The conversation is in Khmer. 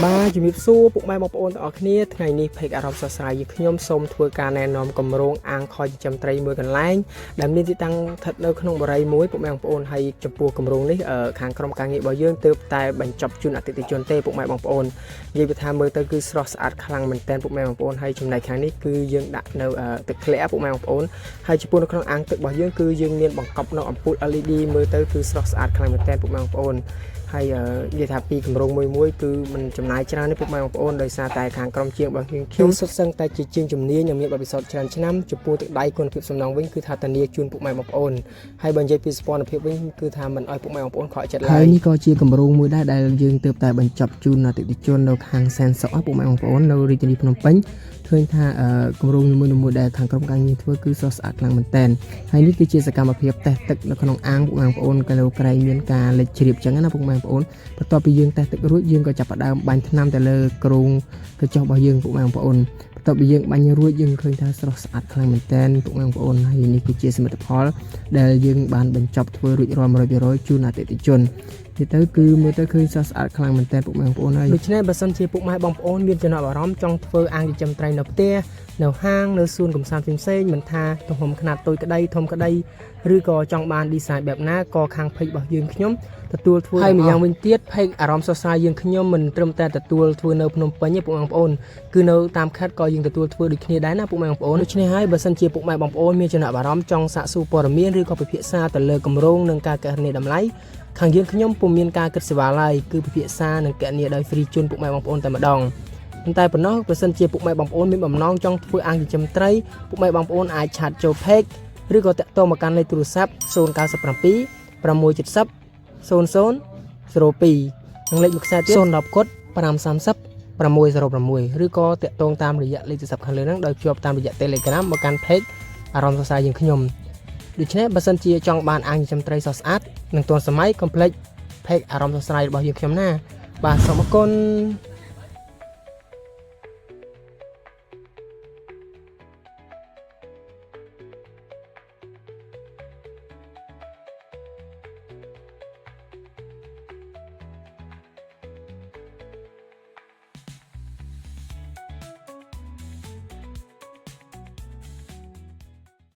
បាទជំរាបសួរពុកម៉ែបងប្អូនទាំងអស់គ្នាថ្ងៃនេះ page អារម្មណ៍សរសៃយើងខ្ញុំសូមធ្វើការណែនាំគម្រោងអាងខចិញ្ចឹមត្រីមួយកន្លែងដែលមានទីតាំងស្ថិតនៅក្នុងបរិយាមួយពុកម៉ែបងប្អូនហើយចំពោះគម្រោងនេះខាងក្រុមការងាររបស់យើងទើបតែបញ្ចប់ជូនអតិថិជនទេពុកម៉ែបងប្អូននិយាយពីថាមើលទៅគឺស្រស់ស្អាតខ្លាំងមែនទែនពុកម៉ែបងប្អូនហើយចំណែកខាងនេះគឺយើងដាក់នៅទឹកធ្លាក់ពុកម៉ែបងប្អូនហើយចំពោះនៅក្នុងអាងទឹករបស់យើងគឺយើងមានបង្កប់នៅអំពូល LED មើលទៅគឺស្រស់ស្អាតខ្លាំងមែនទែនពុកម៉ែបងប្អូន ហើយនិយាយថាពីគម្រោងមួយមួយគឺมันចំណាយច្រើនទេពុកម៉ែបងប្អូនដោយសារតែខាងក្រុមជាងរបស់យើងខ្ញុំសុទ្ធសឹងតែជាជាងជំនាញនិងមានបទពិសោធន៍ច្រើនឆ្នាំចំពោះទឹកដៃគុណភាពសំណងវិញគឺថាធានាជូនពុកម៉ែបងប្អូនហើយបើនិយាយពីសពន្ធភាពវិញគឺថាមិនឲ្យពុកម៉ែបងប្អូនខកចិត្តឡើយហើយនេះក៏ជាគម្រោងមួយដែរដែលយើងទើបតែបញ្ចប់ជូនអតិថិជននៅខាងសែនសុខពុកម៉ែបងប្អូននៅរាជធានីភ្នំពេញឃើញថាគម្រោងនីមួយៗដែលខាងក្រុមការងារធ្វើគឺស្រស់ស្អាតខ្លាំងមែនទែនហើយនេះគឺជាសកម្មភាពតេស្តទឹកនៅក្នុងអាងពុកម៉ែបងប្អូនកនៅក្រែងមានការលេចជ្រាបចឹងណាពុកម៉ែបងប្អូនបន្ទាប់ពីយើងតេស្តទឹករួចយើងក៏ចាប់ផ្ដើមបាញ់ថ្នាំទៅលើគ្រោងកញ្ចុះរបស់យើងពុកម៉ែបងប្អូនបន្ទាប់ពីយើងបាញ់រួចយើងឃើញថាស្រស់ស្អាតខ្លាំងមែនទែនពុកម៉ែបងប្អូនហើយនេះគឺជាសមិទ្ធផលដែលយើងបានបញ្ចប់ធ្វើរួចរាល់100%ជូនអតិថិជននិយាយទៅគឺមើលទៅឃើញស្រស់ស្អាតខ្លាំងមែនទែនពុកម៉ែបងប្អូនហើយដូច្នេះបើសិនជាពុកម៉ែបងប្អូនមានចំណាប់អារម្មណ៍ចង់ធ្វើអាងចិញ្ចឹមត្រីនៅផ្ទះនៅហាងនៅសួនកំសាន្តផ្សេងៗមិនថាទំហំខ្នាតតូចក្តីធំក្តីឬក៏ចង់បាន design បែបណាក៏ខាង page របស់យើងខ្ញុំទទួលធ្វើហើយម្យ៉ាងវិញទៀត page អារម្មណ៍សរសើរយើងខ្ញុំមិនត្រឹមតែទទួលធ្វើនៅភ្នំពេញទេពុកម៉ែបងប្អូនគឺនៅតាមខេត្តក៏យើងទទួលធ្វើដូចគ្នាដែរណាពុកម៉ែបងប្អូនដូច្នេះហើយបើសិនជាពុកម៉ែបងប្អូនមានចំណាប់អារម្មណ៍ចង់សាកសួរព័ត៌មានឬក៏ពិភាក្សាទៅលើគម្រោងនិងការកណនាតម្លៃខាងយើងខ្ញុំពុំមានការគិតសេវាឡើយគឺពិភាក្សានិងកណនាដោយ free ជូនពុកម៉ែបងប្អូនតែម្ដងប៉ុន្តែប៉ុណ្ណោះប្រសិនជាពុកម៉ែបងប្អូនមានបំណងចង់ធ្វើអាងចិញ្ចឹមត្រីពុកម៉ែបងប្អូនអាច chat ចូល page ឬក៏តាក់ទងមកកាន់លេខទូរស័ព្ទ097 670 00 02និងលេខមួយខ្សែទៀត010គុត530 606ឬក៏តាក់ទងតាមរយៈលេខទូរស័ព្ទខាងលើហ្នឹងដោយភ្ជាប់តាមរយៈ Telegram មកកាន់ page អារម្មណ៍សរសើរយើងខ្ញុំដូច្នេះបើសិនជាចង់បានអាងចិញ្ចឹមត្រីស្រស់ស្អាតនិងទាន់សម័យកុំភ្លេច page អារម្មណ៍សរសើររបស់យើងខ្ញុំណាបាទសូមអរគុណ។